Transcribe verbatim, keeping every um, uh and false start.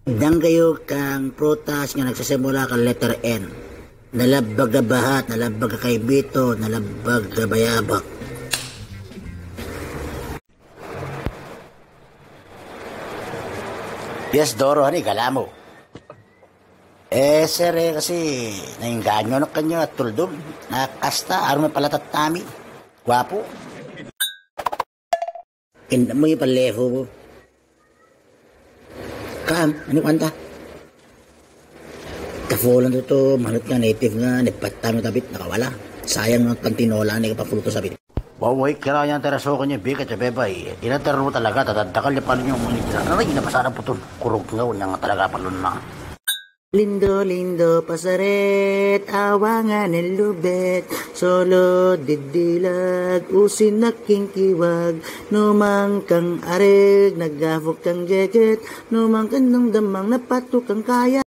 Dangkayu kang prutas nga nagsesemula ka letter N. Nalabak ka bahat, nalabak ka kaibito, nalabak ka bayabak. Yes, Doro, hani kalamu. Eh, sir, eh, kasi nainganyo na kanyo tuldum. Na kasta, aru me pala tatami. Guapu. Inda mo i palefu. Kam, ani kwanta. Tafulan tu tu, manut nga native nga, ne patam tabit nakawala. Sayang no tantinola ne kapafuluto sabit. Wawai kira yang tera so kanya bika cabe bai. Ina teru talaga tata takal je palu nyong muni kira. Nana ina pasada putun kuruk nga unyang talaga palun na. Lindo, lindo, pasaret, awangan elubet, solo didilag, usin naking kiwag, numang kang areg, nagafuk kang jejet, numang kenung demang, napatu kang kaya.